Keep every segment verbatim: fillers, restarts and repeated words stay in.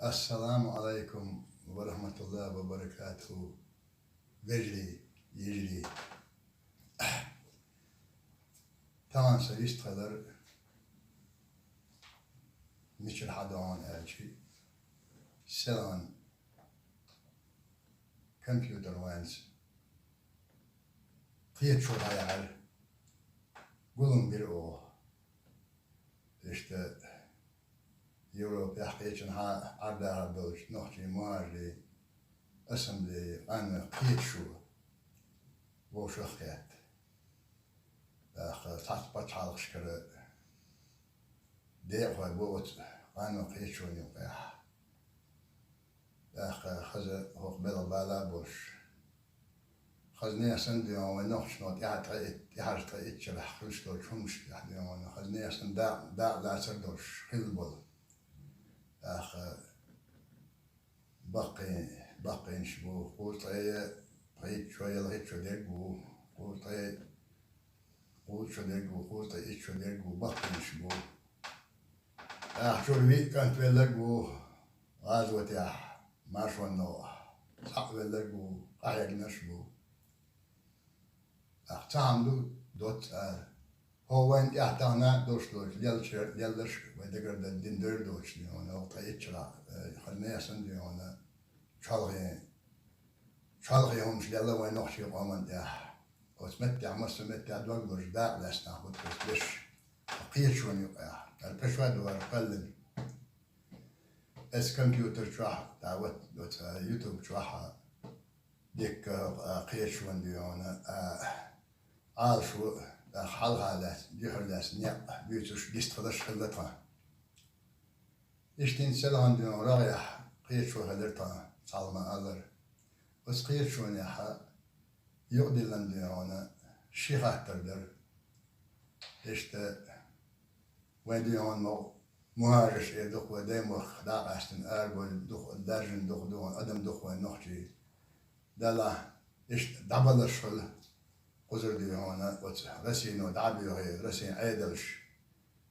Ассаламу Ӏалайкум ва рахьматуллахӀи ва баракатухӀу, вежарий, йижарий. Тахана сан вистхилар мичара хьадоагӀа аьлча, селхан компьютер вайнца кхеташо дӀаяхьар, гулам бир оха. Иштта Европехь, кхечанхьа Ӏардахар долчу нохчийн мухӀажарийн ассамблеи къанойх кхеташо вовшах а кхетта. ТӀаккха цхьацца пачхьалкхашкара декъахой бу оцу къанойх кхеташонна юкъахь. ТӀаккха хаза хӀокху белхан бала а болуш, хаза нехан санна дуьйхьа вайн нохчашна тӀаьхьа ткъе итт, тӀаьхьарчу ткъе итт шарахь хуьлуш долчу хӀуманаш тӀехь дуьйхьа хаза нехан санна дакъа, дакъа лацар долуш хилла болу. ТӀаккха баккхий-, баккхийнаш бу, кхузткъе пхийтта шо, ялхитта шо дерг а ву, кхузткъе кхузткъе шо дерг а ву, кхузткъе итт шо дерг а ву, баккхийнаш бу. ТӀаккха чуьра виъ кӀант велларг а ву гӀазотехь, маршонна новкъахь, цхьаъ велларг а ву, къахьегнарш а бу. ТӀаккха цхьа хӀума ду, доцца ара. ХӀо вайна тӀехь тахана долуш доцу лелларш, лелларш вай дагардина дина дер а доцуш, дуьйхьа вайн хӀокху ткъе итт шарахь, э, хаза нехан санна дуьйхьа вайн чолхе, чолхе хӀуманаш лелла вайн нохчийн къоман тӀехь. Оцу меттехь, массо а меттехь дог лозуш дакъа лаьцна нах бу тхо оцу беш. Кхеташонна юкъахь. Ара пешва ду ара кхоьллина. Эс компьютер чохь, да, вот, вот, э, YouTube чохь, а, дикка, а, кхеташонна дуьйхьа вайн, а, Ӏалашо, а, хьалха лаьцна, дуьхьал лаьцна некъ буьйцуш, дистхиларш хилла тхан. Иштта хӀинца селхан дуьйхьа рагӀехь кхеташо хилира тхан, цхьа хӀума алар. Оцу кхеташонехь юкъадиллина дуьйхьа вайн ши хаттар дара. Иштта вайн дуьйхьа вайн мо-, мухӀажарш эр ду-кх, вай даймохк дӀакъаьстина арабевлла ду-кх, даьржина ду-кх, дуьйхьа вайн адам ду-кх вайн нохчий. Делахь, иштта дӀабаларш хуьлу кхузара дуьйхьа вайн оцу Россино дӀа а боьхий, Россин Ӏедалш,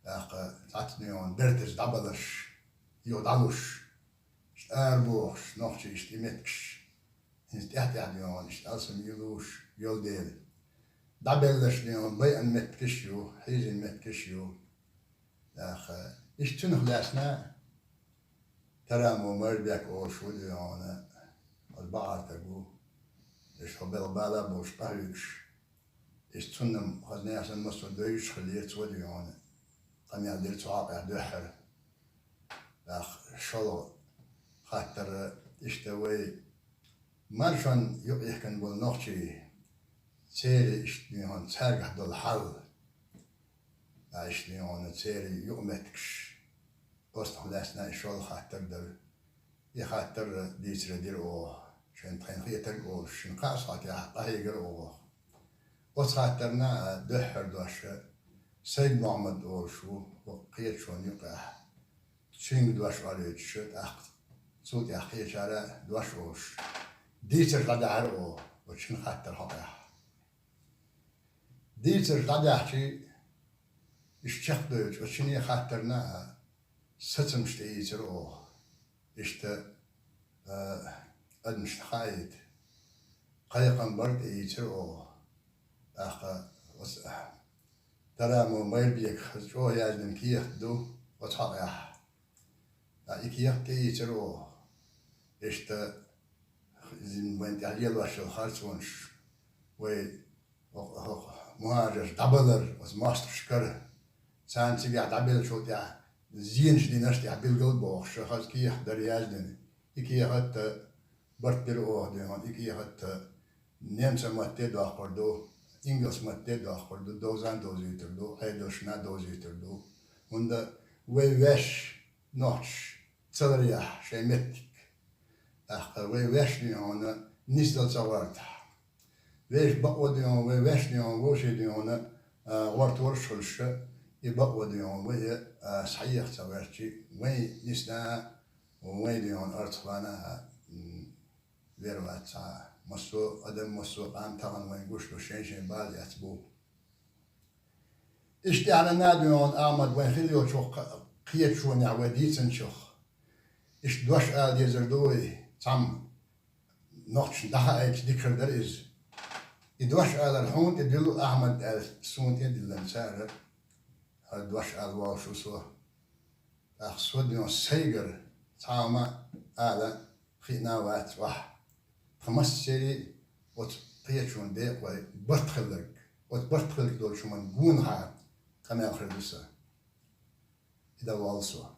тӀаккха цхьацца дуьйхьа вайн бертаза дӀабаларш, юха дӀалуш, иштта арабохуш, нохчий иштта и меттигаш, хӀинца тӀаьхь-тӀаьхь дуьйхьа вайн иштта алсам юлуш йолу дела. ДӀабелларш дуьйхьа вайн байъина меттигаш а ю, хьийзина меттигаш а ю. ТӀаккха иштта цунах лаьцна Тарамов Майрбек олуш ву дуьйхьа вайн, оцу бахьар стаг ву. Иштта хӀо белхан бала а болуш къахьоьгуш. Иштта цунна-м хаза нехан санна массо а девзаш хиллера цо дуьйхьа вайн. Къамел дира цу хьокъехь дуьххьара. ТӀаккха шолгӀа хаттар, иштта вай маршонна юкъаихкина болу нохчий, церан иштта дуьйхьа вайн цаьргахь долу хьал, а, иштта дуьйхьа вайн церан юкъаметтигаш, оцунах лаьцна и шолгӀа хаттар дара. И хаттар дийцаре дира оха, шайна тхайна хетарг а олуш, шуна кхаа схьатехь къахьийгара оха. Оцу хаттарна, а, дуьххьара дош Сайд-Мохьмад олуш ву, хӀокху кхеташонна юкъахь. Цуьнга дош олуьйтуш, тӀаккха цул тӀаьхьа кхечара дош олуш. Дийцарш дӀадаьхьира оха, оцу шина хаттаран хьокъехь. Дийцарш дӀадаьхьчи, иштта чекхдевлча, оцу шине хаттарна а сацамаш тӀеийцира оха. Иштта, а, адамашна хаийта кхайкхам бар тӀеийцира оха. ТӀаккха оцу, а, Тарамов Майрбека хаза чӀогӀа яздина кехат ду оцу хьокъехь. Ткъа и кехат тӀеийцира оха. Иштта, иза вайна тӀехь лелош йолу харцонаш, вай хӀокху, хӀокху мухӀажарш дӀабалар оцу мостагӀашкара, царна цигахь дӀабеллачул тӀаьхьа зенаш динарш тӀехь билгал а бохуш, ша хаза кехат дара яздина. И кехат а барт дира оха дуьйхьа вайн, и кехат а немцойн матте а доккхур ду, ингалс матте а доккхур ду, довза а довзуьйтур ду, Ӏедалшна а довзуьйтур ду. ХӀунда вай ваьш нохчаш ца ларъяхь шайн меттиг. ТӀаккха вай ваьш дуьйхьа вайн нисдала ца гӀортахь. Вешан бакъо дуьйхьа вайн, вай ваьш дуьйхьа вайн, вовшийн дуьйхьа вайн, а, гӀортор а хуьлуш, и бакъо дуьйхьа вайн вай, а, схьаеха ца гӀертчи, вайн нисна а, вайн дуьйхьа вайн орцахвана а, м, вер вац цхьа а. Массо а адам, массо а къам тахана вайн гуш ду, шайн-шайн бала эцна бу. Иштта аьлла а дуьйхьа вайн, Ахьмад, вайн хилла йолчу кхеташонехь вай дийцинчух, Иштта дош ала дезар ду вай, цхьамма нохчашна дӀахаийта дика хир дара иза. И дош алар хьуна тӀе дилла, Ахьмад, аьлла, суна тӀе а диллина цара, хӀара дош ала воллуш ву со. ТӀаккха со дуьйна сайгара цхьа хӀума ала хиъна вац охьа. Тхан массеран оцу кхечунна декъа вай барт хилларг, оцу барт хилларг долчу хӀуманна гонахьара къамел хир ду сан. И дан воллу со.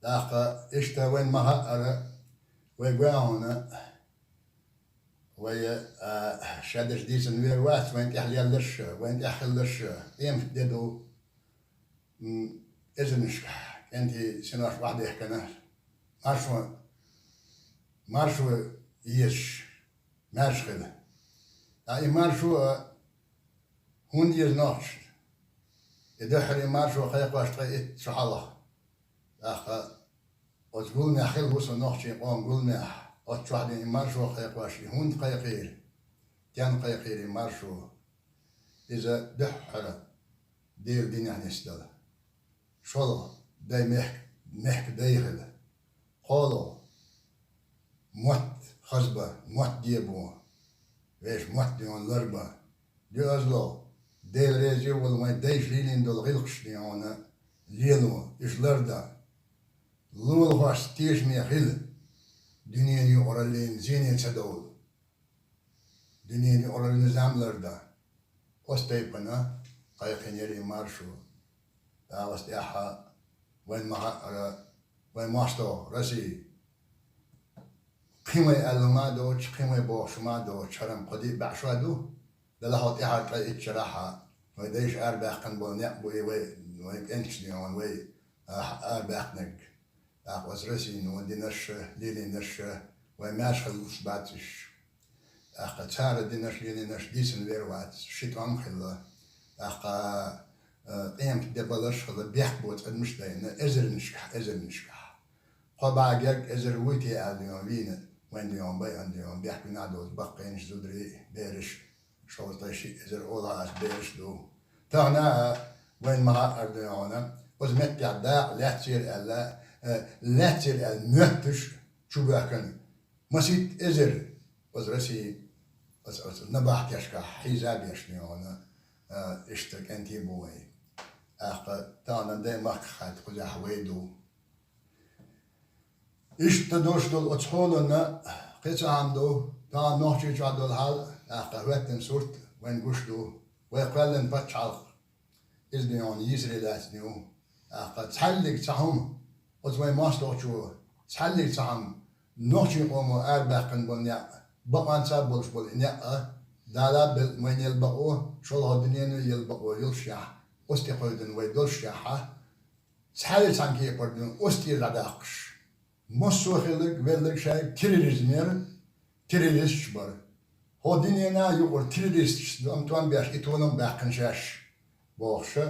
ТӀаккха иштта вайна ма-хаъара, вай гуьгӀуна, вай, а, шадерш дийцина вер вац, вайна тӀехь лелларш, вайна тӀехь хилларш, къемат де ду, м, эзарнашкахь кӀентий синош охьадехкина, маршо, маршо езаш, маьрша хила. Ткъа и маршо а хӀунда еза нохчашна? И дуьххьара и маршо кхайкхош ткъе итт шо хьалха. ТӀаккха оцу гуламехь хилла ву со нохчийн къоман гуламехь. Оцу чохь дина и маршо кхайкхош, и хӀунда кхайкхийра? Стенна кхайкхийра и маршо? Иза дуьххьара Делан динехь нисдала. ШолгӀа, дай мехк-, мехкан дай хила. КхоалгӀа, мотт хаза бан, мотт дебан, вешан мотт дуьйна ларбан. ДоьазлагӀа, Дела реза вала вайн дайша лелийна долу гӀиллакхаш дуьйна лело, уьш лардан. Лулахошца тешаме хила, дуьненан юкъараллин зене ца довла. Дуьненан юкъараллин низам лардан. Оцу тайпана кхайкхийнера и маршо. ТӀаккха оцу тӀехь вайна ма-хаъара, вайн мостагӀа Россия, кхин вай аьлла хӀума а доцуш, кхин вай бохуш хӀума а доцуш, хӀара-м кхо-диъ бӀе шо ду. Делахь а тӀаьхьара ткъе итт шарахь вай дайша арабаьккхина болу некъ бу и вай, вайн кӀентий дуьйна, вай, а, арабаьккхинарг. ТӀаккха оцу Россино динарш а, лелийнарш а, вай маьрша хилла луш бац уьш. ТӀаккха цара динарш, лелийнарш дийцина вер вац, ши тӀом хилла. ТӀаккха, а, къемат де баларш а хилла, бехк боцу адамаш а дайна, эзарнашкахь, эзарнашкахь. Кхо бӀе герга эзар вуй те аьлла дуьйна вийна, вайн дуьйна, байъина дуьйна, бехк вина а доцу баккхийнаш, зударий, бераш, шовзткъе шиъ эзар олахь ас бераш ду. Тахана а вайна ма-хаъара дуьйна, оцу меттехь дакъа лаьцнера аьлла, э, лаьцнера аьлла моьттуш чу боьхкина масийтта эзар оцу Россия, оцу, оцу набахтешкахь хьийза а беш дуьйна, э, иштта кӀентий бу вай. ТӀаккха тахана дай махкахь хатта кхузахь вай ду. Иштта долуш долу оцу хьолана кхин цхьа хӀума ду, тахана нохчий чохь долу хьал, тӀаккха хӀоьттина сурт вайн гуш ду. Вай кхоьллина пачхьалкх, иза дуьйна йийсаре лаьцна ю. ТӀаккха цхьаьллиг цхьа хӀума, оцу вайн мостагӀчо, цхьаьллиг цхьа хӀума, нохчийн къомо арабаьккхина болу некъ, бакъонца болуш болу и некъ а, Дала а белла вайна елла бакъо, шолгӀа дуьнено елла бакъо йолушшехь, оцу тӀе кхойдина вай долушшехь, цхьаьлла цхьана кепара дуьйна оцу тӀера дӀадаккхаш. Массо а хилларг, велларг шайга терроризмера, террористаш бара. ХӀо динена а юкъара террористашца тӀом беш и толам а баьккхина шаьш, бохуша,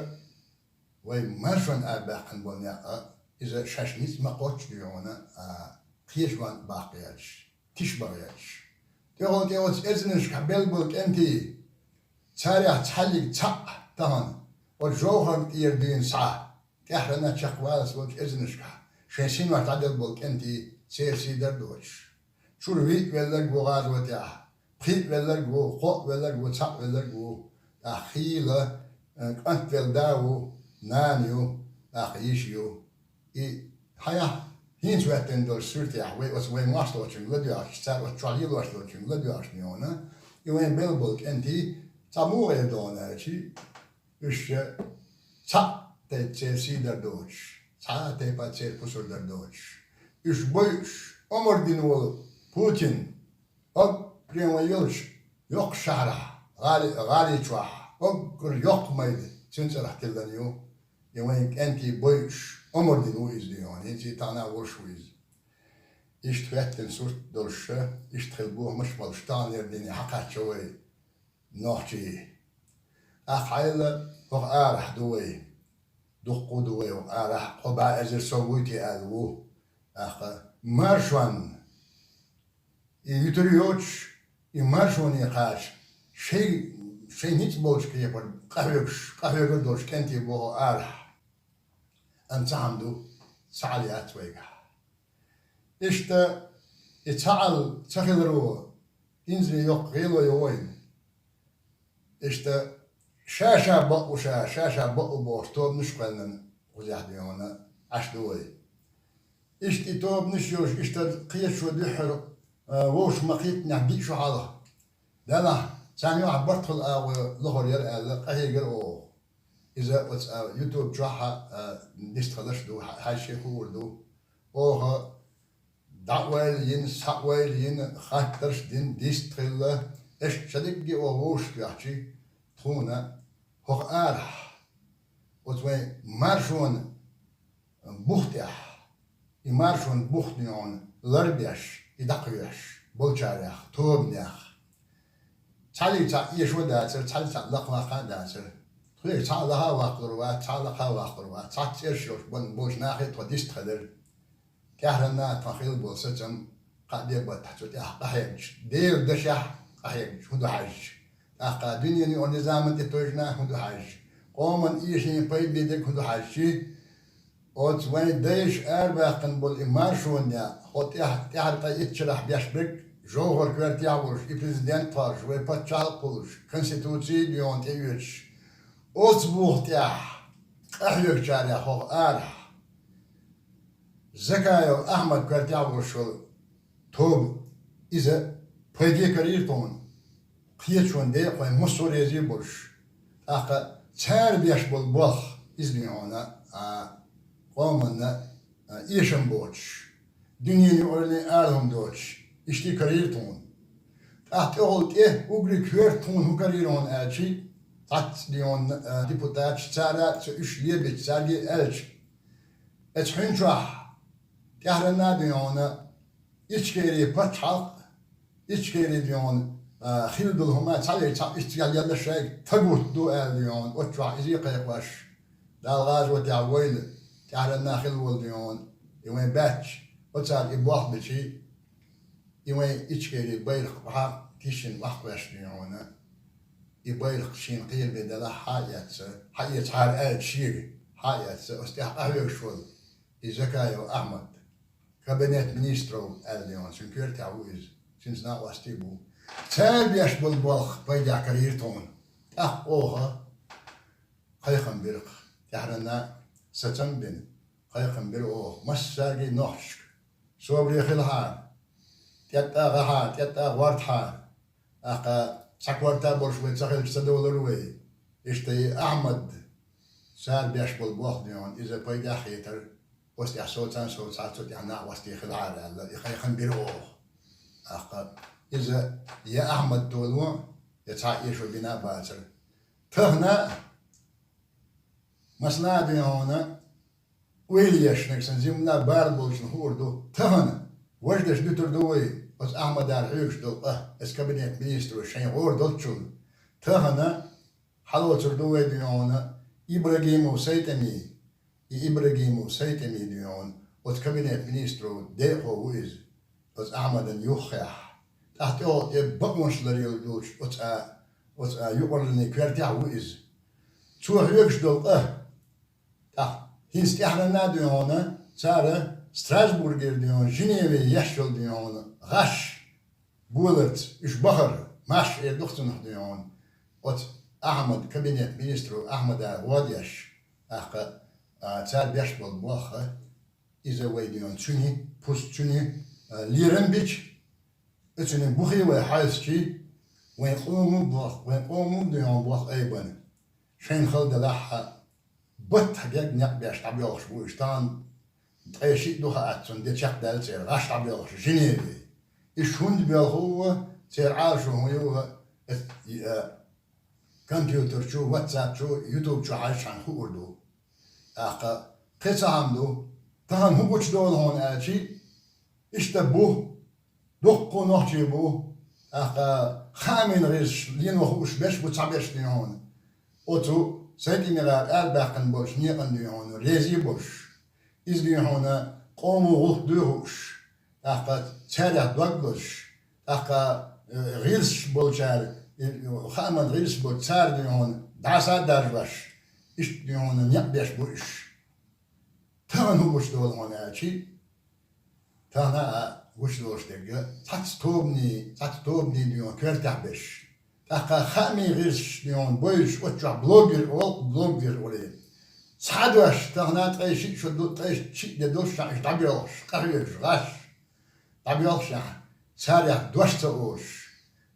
вай маршонна арабаьккхина болу некъ а, иза шаьш ницкъ ма кхоччу дуьйна, а, кхечу ван баккха гӀерташ, тиша бан гӀерташ. ТӀехула тӀе оцу эзарнашкахь белла болу кӀентий, царех цхьаьллиг цхьаъ тахана, оцу жовхӀарна тӀера дуьйна схьа, тӀаьххьарна чекхваллалц волчу эзарнашкахь, шайн синош дӀаделла болу кӀентий церан сий дара доцуш. Чуьра виъ велларг ву гӀазотехь, пхиъ велларг ву, кхоъ велларг ву, цхьаъ велларг ву, тӀаккха хийла, э, кӀант велла да ву, нана ю, тӀаккха йиша ю. И хьаях хӀинца хӀоьттина долчу суьртехь, вай оцу вайн мостагӀчуьнга ладоьгӀча, цара оцу чохь лелош долчуьнга ладоьгӀча дуьйна, и вайн белла болу кӀентий цхьа муха эр догӀу аьлча, уьш цхьаъ тайпа церан сий дар доцуш, цхьа а тайпа церан пусар дар доцуш. Уьш бойуш, омра дина волу Путин, оггара вайн йолчу йоккхачу шахьарахь, гӀали-, гӀали чохь, оггара йоккха майда цуьнан цӀарах тиллина ю. И вайн кӀентий бойуш, омра дина ву иза дуьйна, хӀинца и тахана а волуш ву иза. Иштта хӀоьттина сурт долуш, иштта хила бохамаш а болуш, таханлера дине хьакхаьчча вай нохчий. ТӀаккха хьайла хӀокху арахь ду вай. Дуккха а ду вай хӀокху арахь, кхо бӀе эзар сов вуй те аьлла ву. ТӀаккха маршонна и юьтур йоцуш, и маршоне кхача, шайн, шайн ницкъ болчу кепара къахьоьгуш, къахьоьгур долуш кӀентий бу хӀокху арахь. Амма цхьа хӀума ду, цхьа хьал яц вайгахь. Иштта и цхьаалла ца хиларо инзаре йоккха гӀело йо вайна. Иштта ша-ша бакъ ву ша, ша-ша бакъ ву бохуш, тобанаш кхоьллина кхузахь дуьйна Ӏаш ду вай. Иштта и тобанаш йолуш, иштта кхеташо дуьххьара, а, вовшах ма-кхеттинехь, диъ шо хьалха. Делахь, царна юкъахь барт хуьлу агӀо лохур яра аьлла, къахьегара оха. Иза оцу, а, YouTube чохь а, а, дистхиларш ду, хьа-, хьаьжча хуур ду. Оха дӀа а ойла йина, схьа а ойла йина, хаттарш дина, дистхилла, аша ша дерриге оха вовшахтоьхчи, тхуна хӀокху арахь, оцу вайн маршонан бух тӀехь, и маршонан бух дуьйна ларбеш, и дӀакхоьхьуш болчарех, тобанех, цхьаьллиг цхьаъ эшо а дацара, цхьаьллиг цхьаъ лакхаваккха а дацара. Тхоьга цхьаъ лаха а ваккхалур вац, цхьаъ лакха а ваккхалур вац, цхьацца цӀераш йолуш болчу нахе тхо дистхилира. ТӀаьхьарна тхан хилла болу сацам кхаа де баттахь цу тӀехь къахьегча, Делан дашехь къахьегча, хӀун ду хьаьжча? ТӀаккха дуьненан юкъара низаман тӀе тевжина хӀун ду хьаьжча? Къоман эшийна пайда бен дерг хӀун ду хьаьжча? Оцу вайн дайша арабаьккхина болу и маршонан, хӀокху тӀаьхьа, тӀаьхьара ткъе итт шарахь беш берг, жовхӀар коьртехь а волуш, и президент кхоллуш, вай паччахьалкх а кхуллуш, конституци а дуьйна тӀеоьцуш, оцу бух тӀехь къахьоьгучарех хӀокху арахь Закаев Ахьмад коьртехь а волуш волу тоба, иза пайде карийра тхуна, кхеташонан декъахой массо а реза а болуш. ТӀаккха цара беш болу болх, иза дуьйна, а, къоманна, а, эшам боцуш, дуьненан юкъараллин ала хӀума доцуш, иштта карийра тхуна. ТӀаккха тӀехула тӀе угрик хӀоьрта тхуна хӀун карийра хьуна аьлчи, цхьацца дуьйна, а, депутаташ цара а ца уьш лебича цаьрга а аьлча, Эцу хьуьнчохь тӀаьхьарна а дуьйна, Ичкери пачхьалкх, Ичкери дуьйна, а, хилла долу хӀума цхьаьллиг цхьаъ иштта ял-, ялла шайга тагурт ду аьлла дуьйна, оцу чохь иза а кхайкхош, Далла гӀазотехь вайна тӀаьхьарна а хилла волу дуьйна, и вайн баьчча, оцара и болх бичи, и вайн Ичкери байракх бахьа тишина ваккхавеш дуьйна, и байракх шена кхераме делахь хьа а эцна, хьа а эцна хьара аьлча шега, хьа а эцна, оцу тӀехь къахьоьгуш волу. И Закаев Ахьмад, кабинет министров аьлла дуьйна, цуьнан коьртехь ву иза, цуьнца накъостий бу. Цара беш болу болх пайдехь карийра тхуна. ТӀаккха оха кхайкхам бира-кх, тӀаьхьарна сацам а бина, кхайкхам бира оха массаьрга а нохчашка: собаре хилахьара, тӀеттӀа а гӀахьара, тӀеттӀа а гӀортахьара, тӀаккха цхьа корта а болуш вай ца хилча, ца долура вай. Иштта и Ахьмад, цара беш болу болх дуьйна, иза пайдехь а хетара, оцу тӀехь соцан-соцахьара, цу тӀехь накъостий хилахьара аьлла, и кхайкхам бира оха. ТӀаккха иза я Ахьмад толо, я цхьа а эшо бина а бацара. Тахана а, масала а дуьйна, ойла еш нагахь санна, зимана бала болчунна хуур ду. Тахана, важа дерш дуьтур ду вай, оцу Ахьмадара хьоьгуш долу къа, оцу кабинет министро шайн гӀора долчул. Тахана хьалоцур ду вай дуьйна Ибрагимов Сайтами, и Ибрагимов Сайтами дуьйна оцу кабинет министров декъахо ву иза, оцу Ахьмадан юххехь. ТӀаккха тӀехула тӀе бакъонаш ларъелла долчу оцу а, оцу а юкъараллин коьртехь ву иза. Цо хьоьгуш долу къа, тӀаккха хӀинца тӀаьхьарна а дуьйна, цара Страсбургера дуьйна, Женеве еш йолу дуьйна гӀаш боларца, уьш бахара, марш эр ду-кх цунах дуьйна, оцу Ахьмад, кабинет министров Ахьмада гӀо деш, тӀаккха, а, цара беш болу болх, иза вай дуьйна цуьнан, пус цуьнан, а, лерам бича, оцуьнан бухе вай хьаьвсичи, вайн къомо болх, вайн къомо дуьйна болх айбана. Шайна хала делахь а, баттахь герга некъ беш дӀабоьлхуш бу уьш, тахана ткъе шиъ ду хаьа цунна де чекхдаьлла церан, гӀаш дӀабоьлхуш Женеве. Уьш хӀунда боьлху а, церан Ӏалашо хӀун ю а, эс-, и, а, компьютер чу, WhatsApp чу, YouTube чу хьаьжча хьайна хуур ду. ТӀаккха кхин цхьа хӀума ду, тахана хӀун гучудолу хьуна аьлчи, иштта бу, дуккха а нохчий бу, тӀаккха хаамийн гӀирсаш лено хууш берш бу цхьаберш дуьйна хьуна. Оцу Сайтамигара арабаьккхина болчу некъана дуьйна хьуна, реза а болуш, иза дуьйна хьуна къомо гӀуллакх дуй хууш, тӀаккха царех дог лозуш, тӀаккха, э, гӀирсаш болчара, э, хааман гӀирсаш болчу цара дуьйна хьуна дӀаса а даржош, иштта дуьйна хьуна некъ беш бу уьш. Тахана хӀун гучудолу хьуна аьлчи, Тахана а гучудолуш дерг цхьацца тобанийн, цхьацца тобанийн дуьйна коьртехь берш. ТӀаккха хаамийн гӀирсаш дуьйна бойзуш, оцу чохь блогер олу, блогер олий. Цхьа дош, тахана ткъе шиъ шо ду, ткъе шиъ де долуш шаьш дӀабоьлхуш, къахьоьгуш гӀаш, дӀабоьлхуш шаьш, царех дош ца олуш.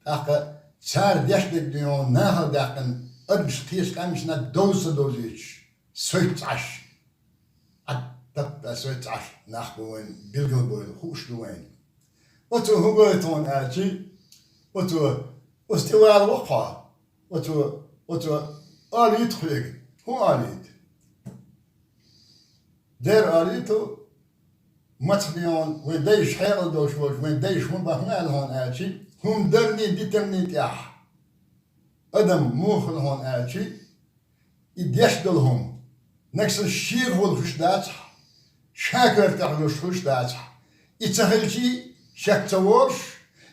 ТӀаккха цара деш дерг дуьйна нахала даьккхина, адамаш кхечу къаьмнашна довза ца довзуьйтуш, соьца Ӏаш. Ӏад тапта соьца Ӏаш нах бу вайн билгалбойла, хууш ду вайн. Оцо хӀун гойту хьуна аьлчи, оцо, оцу тӀе вала воккхахьа, оцо, оцо олийта хьоьга. ХӀун олийта? Дера олийта, мацах бен вайн дайша хьекъал долуш волчу, вайн дайша хӀун бан хӀун аьлла хьуна аьлчи, хӀума дарний, дитарний тӀехь адам муха хила хьуна аьлчи, и деш долу хӀума, нагахь санна шегахула хуьлуш дацахь, ша коьртехь луш хуьлуш дацахь, и ца хилчий, шек ца волуш,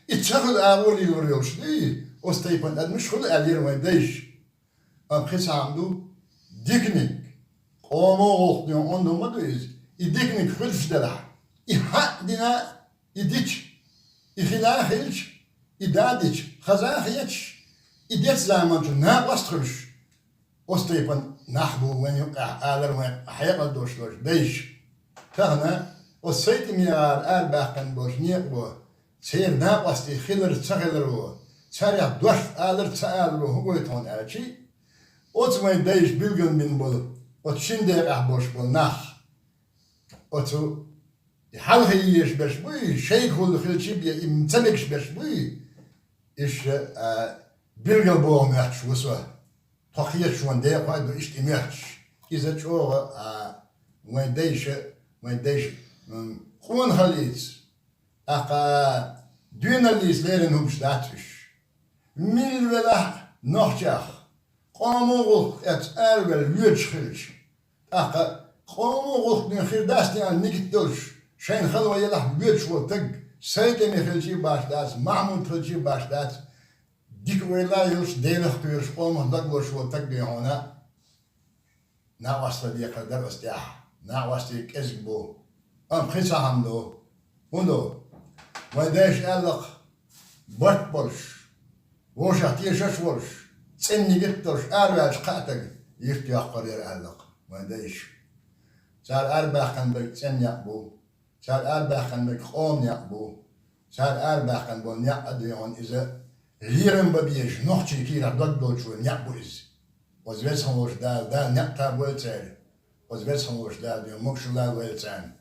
и ца хуьлу агӀо лелор йолуш дуй, оцу тайпана адамаш хуьлу аьллера вайн дайша. Амма кхин цхьа хӀума ду, диканиг, къомо гӀуллакх дуьйна онда ма ду иза, и диканиг хуьлуш делахь, и хьаъ дина, и дича, и хила а хилча, и да дича, хаза а хеташ, и дечу заманчу накъост хуьлуш, оцу тайпана нах бу вайн юкъахь алар вайн хьекъал долуш долчу дайша. Тахана оцу сайтамегӀара арабаьккхина болчу некъабо, церан накъостий хилар ца хиларо, царех дош алар ца аларо хӀун гойту хьуна аьлчи, оцу вайн дайша билгалбина болу, оцу шина декъехь болуш болу нах, оцу и хьалхе езаш берш буй, шайгахула хилчий бен, и ца мегаш берш буй, иштта, а, билгал боху моьттуш ву со. Тхо кхеташ ван декъой ду иштта и моьттуш. Иза чӀогӀа, а, вайн дайша, вайн дайша, м, къонахаллица, тӀаккха доьналлица леррина хӀумаш дац уьш. Милла велахь нохчех, къомо гӀуллакх эцна аравелла лоьцуш хилча, тӀаккха къомо гӀуллакх дуьйна хир дац те аьлла нигат долуш, шайна хала ван елахь лоьцуш волу таг, Сайтаме хилчий баш дац, Махьмуд хилчий баш дац, дика вайла а йолуш, Делах кхоьруш, къомах дагалош волу таг дуьйна хьуна. Накъосталла декхар дара аса тӀехь. Накъостий кӀезиг бу. Амма кхин цхьа хӀума ду. ХӀун ду? Вайн дайша аьллакх, барт болуш, вовшах тешаш а волуш, цӀена нигат а долуш, араваьлча кхаа таг йирт йоккхур яра аьллакх вайн дайша. Цара арабаьккхина берг цӀена некъ бу. Цара арабаьккхина берг къоман некъ бу. Цара арабаьккхина болу некъ а дуьйна иза лерам бан безаш нохчийн кийрахь дог долчу некъ бу иза. Оцу Веза хьан волчу Дала, Дала некъ кхабойла церан. Оцу Веза хьан волчу Дала дуьйна могушалла лойла царна.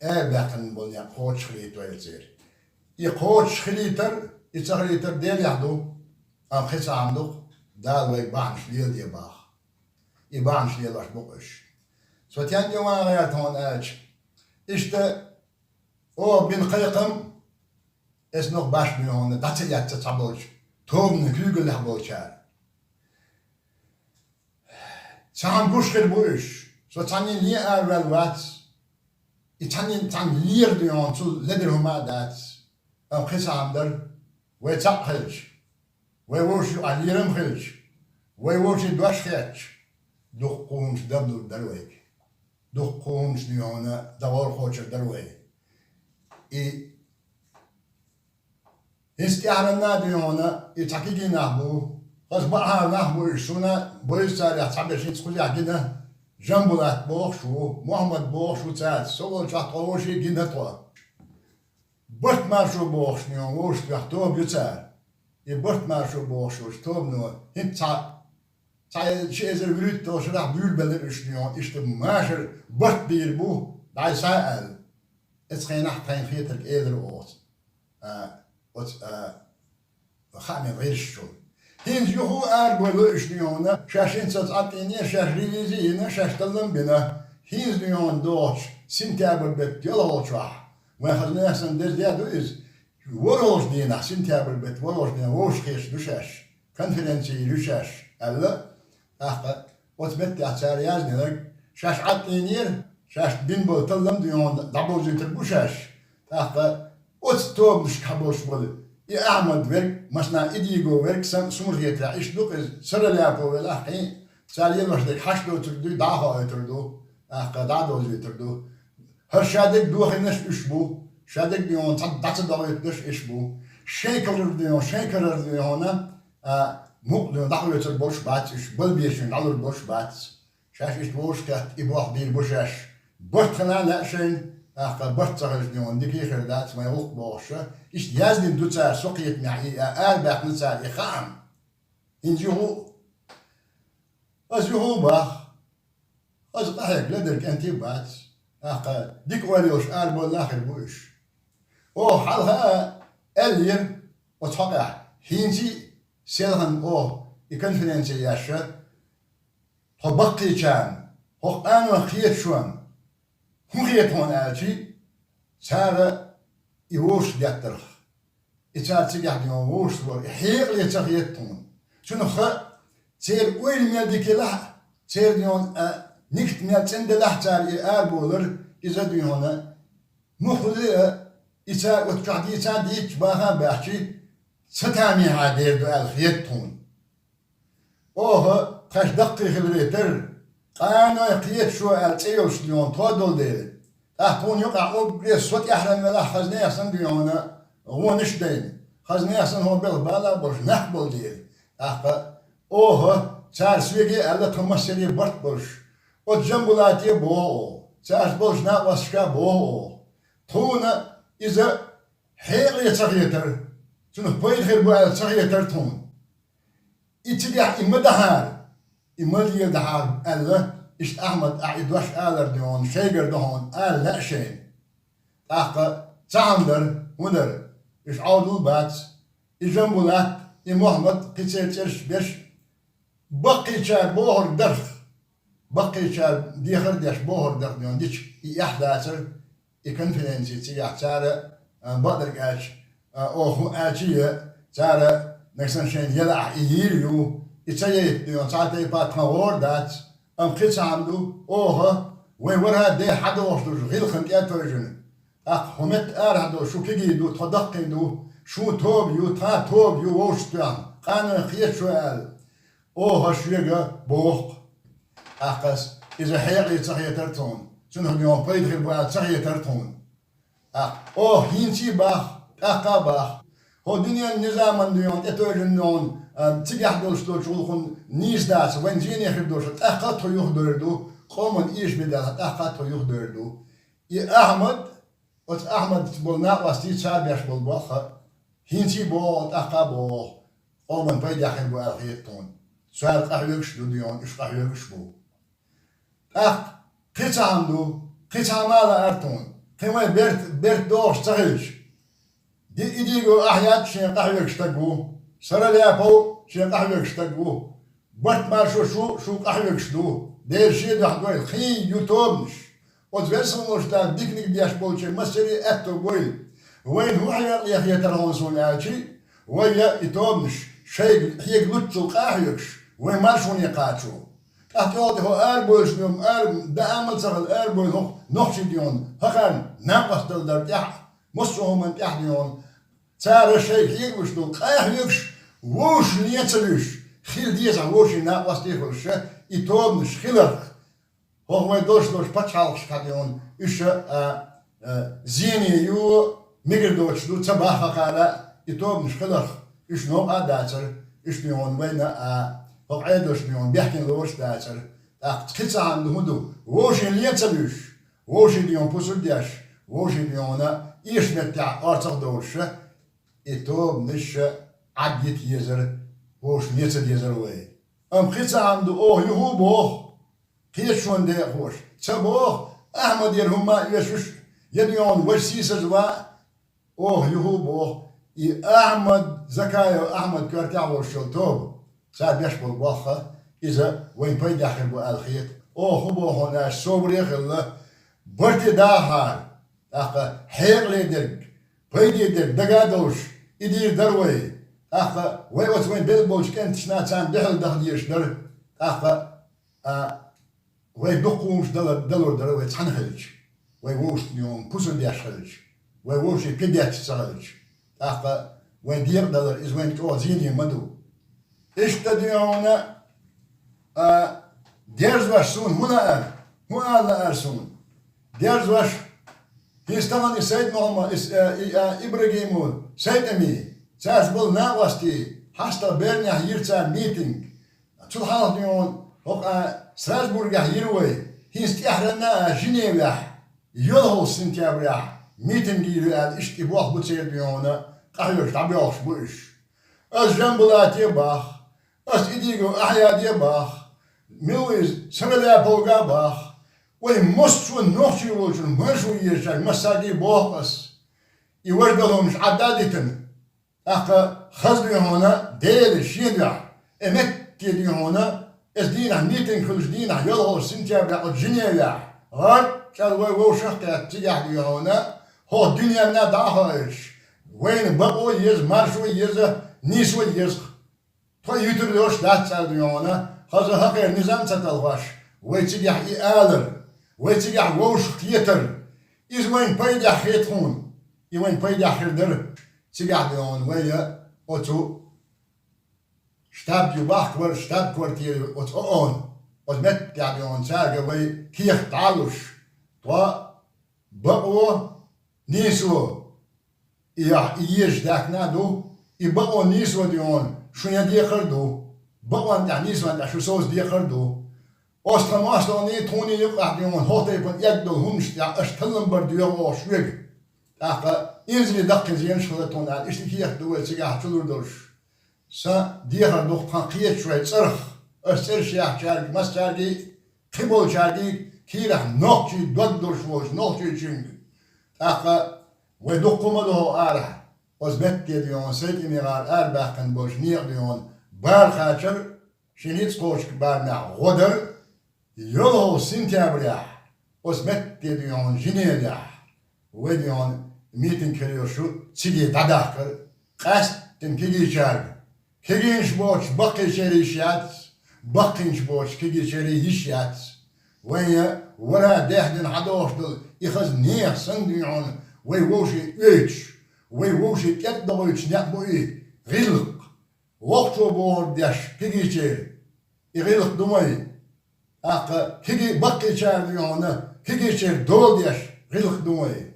Арабаьккхина болу некъ кхочуш хилийтойла церан. И кхочуш хилийтар, и ца хилийтар Делехь ду, амма кхин цхьа хӀума ду-кх, Дала вайга бахьанаш леладе боху. И бахьанаш лелош бу-кх уьш. Со стенна тӀе ван гӀерта хьуна аьлча, иштта оха бина кхайкхам, эцнах баш бина хьуна дӀа ца эцна цхьаболчу тобанан куьйгаллехь болчара. Цхьана гуш хир бу уьш. Со цхьаннен лен араваьлла вац. И цхьаннен цхьанна лера дуьйна хьуна цул ледара хӀума а дац. Амма кхин цхьа хӀума дара, вай цхьаъ хилча, вай вовшийн юкъахь лерам хилча, вай вовшийн дош хетча, дуккха хӀуманаш дабдур дара вайга. Дуккха хӀуманаш дуьйна хьуна дагӀор кхочур дара вай. И хӀинца тӀаьхьарна а дуьйна хьуна, и цхьа кегий нах бу, хаза баьхьара нах бу уьш, суна бойза царех цхьаберш хӀинца кхузахь гина, Жамбулат бохуш ву, Мухьаммад бохуш ву цаьрца, со волчохь тхо вовшийн гина тхо. Барт-маршо бохуш дуьйна вовшашкахь тоба ю цара. И барт-маршо бохуш волчу тобано хӀинца цхьа, цхьа ши эзар вуьрхӀитталгӀачу шарахь буьйлабелира уьш дуьйна, иштта машар барт бийр бу, дӀайса аьлла. Эцу хенахь тхайна хетарг элира оха, а, оцу, а, хаамийн гӀирсашчул. ХӀинца юха а арабевлла уьш дуьйна, шаьш хӀинца цӀа тӀейнера, шаьш ревизи йина, шаьш таллам бина. ХӀинца дуьйна догӀучу сентябрь беттан йолхалгӀачохь, вайн хаза нехан санна деза де ду иза, ворхӀалгӀачу дийнахь, сентябрь беттан ворхӀалгӀачу дийнахь вовшахкхеташ ду шаьш, конференци йир ю шаьш, аьлла. ТӀаккха оцу меттехь цара яздинарг, шаьш Ӏад тӀийнера, шаьш бина болу таллам дуьйна дӀабовзуьйтур бу шаьш. ТӀаккха оцу тобанашкахь болуш болу и Ахьмад верг, массанхьа и Диго верг, сан, суна хетарехь, иштта ду-кх иза, Сараляпов велахь кхин, цара лелош дерг хьашт доцург дуй, дӀа а хоуьйтур ду, тӀаккха дӀа а довзуьйтур ду. ХӀара шадерг дохийнарш уьш бу. Шадерг дуй хьона цхьа дӀа ца догӀуьйтуш иш бу. Шайн карара дуй хьона, шайн карара дуй хьона, а, мукъа дуй хьона дӀахоьцур болуш бац иш, балбешийна дӀалур болуш бац. Шаьш иштта вовшахкхетта и болх бийр бу шаьш. Барт хила лаьа шайна, тӀаккха барт ца хилча дуй хьона дика хир дац, вайн гӀуллакх бохуш. Иштта яздина ду цара со кхетамехь и, а, арабаьккхина цара и хаам. ХӀинца юха а, аса юха а боху. Аса къахьегна ледара кӀентий бац. ТӀаккха дика ойла йолуш арабевлла а хир бу уьш. Оха хьалха а аьллера оцу хьокъехь, хӀинца а селхана оха и конференци еш, тхо баккхийчарна, хӀокху къанойх кхеташонна, хӀун хета хьуна аьлча, цара и вовшах деттарх, и цара цигахь дуй хьона вовшахвар, и хьекъале ца хета тхуна. Цунах хаьа, церан ойла мел дика елахь а, церан дуй хьона, а, нигат мел цӀена делахь а цара и арабовлар, иза дуй хьона, муххале а, и цара оцу чохь дийца а дийцча, баха а баьхча, ца тамехьа дер ду аьлла хета тхуна. Оха тхаьш даккхий хиларе терра, къанойх кхеташо аьлла цӀе йолуш дуй хьона тхо долу дела, тӀаккха тхуна юкъахь уггаре со тӀаьхьарна велахь, хаза нехан санна дуй хьона гӀонаш а дайна, хаза нехан санна хӀокху белхан бала а болуш нах болу дела. ТӀаккха оха, цара соьга а аьлла, тхо массаре а барт болуш, оцу Жамбулате а боху оха, цаьрца болчу накъосташка а боху оха. Тхуна иза хьекъале ца хетара, цунах пайда хир бу аьлла ца хетара тхуна. И цигахь и ма дахьара, и ма леладахьара аьлла, иштта Ахьмада ахь и дош алар дуй хьона шайгара ду хьуна ала лаьа шайна. ТӀаккха цхьаъ хӀума дара, хӀун дара, уьш Ӏовдал бац, и Жамбулат, и Мухьаммад кхин церан цӀераш беш, баккхийчара бохург дарх, баккхийчара дехар а деш бохург дарх дуй хьона дича, и эхь дацара, и конференци цигахь цара, а, бакъдерг аьлча, а, оха хӀун аьлча а, цара нагахь санна шайна елахь и йийр ю, и ца яйта дуй хьона цхьа а тайпа тхан гӀора дац, амма кхин цхьа хӀума ду, оха, вайн вархӀ а ден хьадогӀуш долчу гӀиллакхана тӀе а тевжина, тӀаккха хӀокху метта арахь долу шу кегий ду, тхо даккхий ду, шун тоба ю, тхан тоба ю вовшахтоьхна, къанойх кхеташо аьлла, оха шега боху-кх. ТӀаккха аса иза хьекъале ца хетара тхуна, цунах дуй хьона пайда хир бу аьлла ца хетара тхуна. ТӀаккха оха хӀинца а боху, тӀаккха а боху. ХӀокху дуьненан низамана дуй хьона тӀетевжина дуй хьона, а, цигахь долуш долчу гӀуллакхана нийса дац, вайн зене хир долуш, тӀаккха а тхо юхадевр ду, къоман эшам бен делахь, тӀаккха а тхо юхадевр ду. И Ахьмад, оцу Ахьмадца болу накъостий, цара беш болу болх а, хӀинца а боху, тӀаккха а боху, къоман пайдехь хир бу аьлла хета тхуна. Цара къахьоьгуш а ду дуй хьона, уьш къахьоьгуш а бу. ТӀаккха кхин цхьа хӀума ду, кхин цхьа хӀума а лаьара тхуна. Кхин вайн берт, берт догӀуш ца хилча, ди-, Идигов Ахьяд шен къахьоьгуш стаг ву, Саралаьпов шен къахьоьгуш стаг ву, Барт-Маршо шу, шу къахьоьгуш ду, Дела шен дуьхьа дойла, кхин ю тобанаш. Оцу веза хилла волчу Дала диканиг деш болчеран массаре а аьтто бойла. Вайна хӀун хьекъале хетара хьуна суна аьлча, вай я и тобанаш шайга хьега луьттазал къахьоьгуш, вайн маршоне кхачо. ТӀаккха тӀехула тӀе хӀо арабевлча дуй хьона, ара, даа ма ца хилла арабевлла хӀокху нохчий дуй хьона, хӀокхарна накъост дала дара тӀехь, массо а хӀуманна тӀехь дуй хьона. Цара шайга хьегалуш долу къахьоьгуш, вовшашна лен ца луьйш, хила деза вовшийн накъостий а хуьлуш, и тобанаш хиларх. ХӀокху вайн долуш долчу пачхьалкхашкахь дуй хьона, уьш, а, а, зене ю, мегар доцуш ду, ца боху хӀокхара, и тобанаш хиларх, уьш новкъа а дацара, уьш дуй хьона вайна, а, хӀокху Ӏедалша дуй хьона бехкина лоруш а дацара. ТӀаккха кхин цхьа хӀума ду, хӀун ду, вовшийн лен ца луьйш, вовшийн дуй хьона пусар а деш, вовшийн дуй хьона эшам меттехь орцах а довлуш, и тобанаш Ӏадйита езара, вовшийн лен ца дезара вай. Амма кхин цхьа хӀума ду, оха юха а боху, кхеташонан декъахоша, ца боху, Ахьмадера хӀумма а оьшуш, я дуй хьона важа сийсаза ван а, оха юха а боху, и Ахьмад, Закаев Ахьмад коьртехь а волуш йолу тоба, цара беш болу болх а, иза вайн пайдехь хир бу аьлла хета. Оха хӀун боху хьуна аьлча, собаре а хилла, барте дахахьара, тӀаккха хьекъале дерг, пайде дерг дага а довлуш, и дийр дара вай. ТӀаккха вай оцу вайн белла болчу кӀенташна царна дуьхьал даха дезаш дара. ТӀаккха, а, вай дукха хӀуманаш дала-, далур дара вай цхьаьна хилча, вай вовшашна пусар деш хилча, вай вовшийн кхин детташ ца хилча. ТӀаккха вайн декъадалар, иза вайна чӀогӀа зене ма ду. Иштта дуй хьона, а, дерзош суна хӀун лаьара, хӀун ала лаьара суна. Дерзош, ХӀинца тахана и Сайд-Мухьаммад, и, э, и, э, Ибрагимов, Сайд-Ами, цаьрца болу накъостий, хьастагӀа Бернехь йира цара митинг. Цул хьалха дуьйна хӀокху, э, Страсбургехь йира вай, хӀинца тӀаьххьарна а Женевехь, йолхалгӀа сентябрехь митинг йийр ю аьлла, иштта и болх бу церан дуьйна къахьоьгуш дӀабоьлхуш бу уьш. Ас Жамбулате боху, ас Идигов Ахьяде боху, мила ву иза, Сагаляповга боху, вай массо а нохчий волчун маршо езачаьрга массаьрга боху ас. И важа долу хӀуманаш Ӏадда а дитина, тӀаккха хаза дуьйна хьуна Делан шен дуьхьа, э, метте дуьйна хьуна, эс дийнахь митинг хуьлуш дийнахь, йолхалгӀа сентябрехь оцу Женевехь, гӀар чӀара вай вовшах а кхетта, цигахь дуьйна хьуна, хӀокху дуьненна дӀа а хаийтуш, вайна бакъо а еза, маршо а еза, нийсо а еза. Тхо юьтур йолуш дац цара дуьйна хьуна, хаза хӀокхеран низам ца талхош, вай цигахь и алар, вай цигахь вовшах кхетар, иза вайна пайдехь хета хьуна, и вайна пайдехь хир дара, цигахь дуьйна хьуна вай оцу штаб ю бахкавар, штаб-квартира ю оцу ООН, оцу меттехь дуьйна хьуна цаьрга вай кехат дӀа а луш, тхо бакъо, нийсо, и ахь, и езаш даьхна а ду, и бакъо нийсо дуьйна хьуна шун ян декхар а ду, бакъонна тӀехь, нийсонна тӀехь шу совца декхар а ду. Оцу тхан мостагӀний, тхуний юкъахь дуьйна хьуна хӀокху тайпана эгна долу хӀуманаш тӀехь аша таллам бар доьху оха шуьга. ТӀаккха инзаре даккхий зенаш хила тхуна аьлла, иштта кехат ду вай цигахь чулур долуш. Сан дехар ду-кх тхан кхеташ вай цӀарах, ас цӀераш яьхначаьрга, массаьргий, кхин болчаьргий, кийрахь нохчий дог долуш волчу нохчийчуьнга. ТӀаккха вай дуккха ма ду хӀокху арахь, оцу метте дуьйна хьуна Сайд-Амигара арабаьккхина болчу некъа дуьйна хьуна бала кхачар, шен ницкъ кхочу барамехь гӀо дар, йолхалгӀа сентябрехь, оцу метте дуьйна хьуна Женевехь, вай дуьйна хьуна митинг хир йолуш ю, цига дӀадахкар, къаьсттина кегийчаьрга. Кегийнаш боцуш баккхийчеран йиш яц, баккхийнаш боцуш кегийчеран йиш яц. Вайн вара дехьа дина хьадогӀуш долу и хаза нехан санна дуьйна хьуна вай вовшийн оьцуш, вай вовшийн кӀентан догӀуьйтуш некъ бу и, гӀиллакх. Воккхачо бохург деш кегийчеран, и гӀиллакх ду вайн. ТӀаккха кегий, баккхийчара дуьйна хьуна кегийчеран дола деш гӀиллакх ду вайн.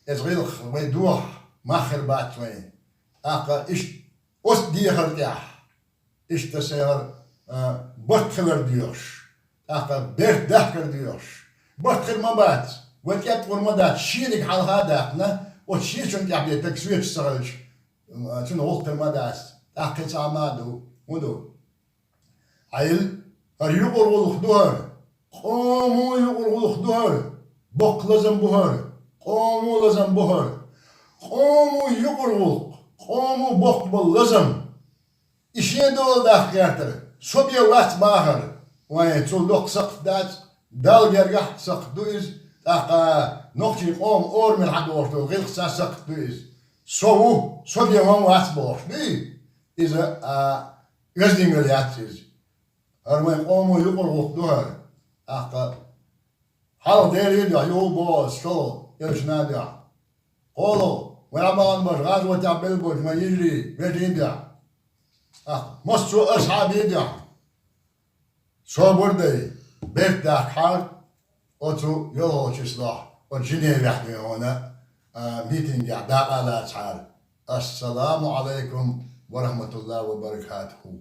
Иза гӀиллакх вай дохахь мах хир бац вайн. ТӀаккха иштта оцу дехар тӀехь, иштта сайгара, а, барт хилар доьхуш, тӀаккха берт дахкар доьхуш. Барт хир ма бац, вай кӀентан гӀур ма дац, шениг хьалха а даьккхина, оцу шечунна тӀехь бен таг соьцуш ца хилча, а, цуьнан гӀуллакх хир ма дац, тӀаккха кхин цхьа а ма ду. ХӀун ду? Ӏайла, хӀара юкъара гӀуллакх ду хӀара, къомо юкъара гӀуллакх ду хӀара, боккха лазам бу хӀара, къомо лазам бу хӀара. Къомо юкъара гӀуллакх, къомо боккха болу лазам. И шен дола дахка гӀертара, со бен вац бахара. Вайн цул доккха сакхт дац, Далла гергахь а сакхт ду иза, тӀаккха нохчийн къоман орамел хьадохуш долу гӀиллакхца а сакхт ду иза. Со ву, со бен ван вац бохуш дуй? Иза, а, оьздангалла яц иза. ХӀара вайн къомо юкъара гӀуллакх ду хӀара. ТӀаккха хьалха Делан дуьхьа юха боху ас шолгӀа элчанан дуьхьа. КхоалгӀа, вайн Ӏабалан баша гӀазотехь белла болчу вайн йижарийн, вежарийн дуьхьа. ТӀаккха массо а асхьабийн дуьхьа. Собар дай, берт дахкахьара оцу йолхалгӀачу числохь, оцу Женевехь дуьйна хьуна, а, митингехь дакъа а лацахьара. Ассаламу Ӏалайкум ва рахьматуллахӀи ва баракатухӀу.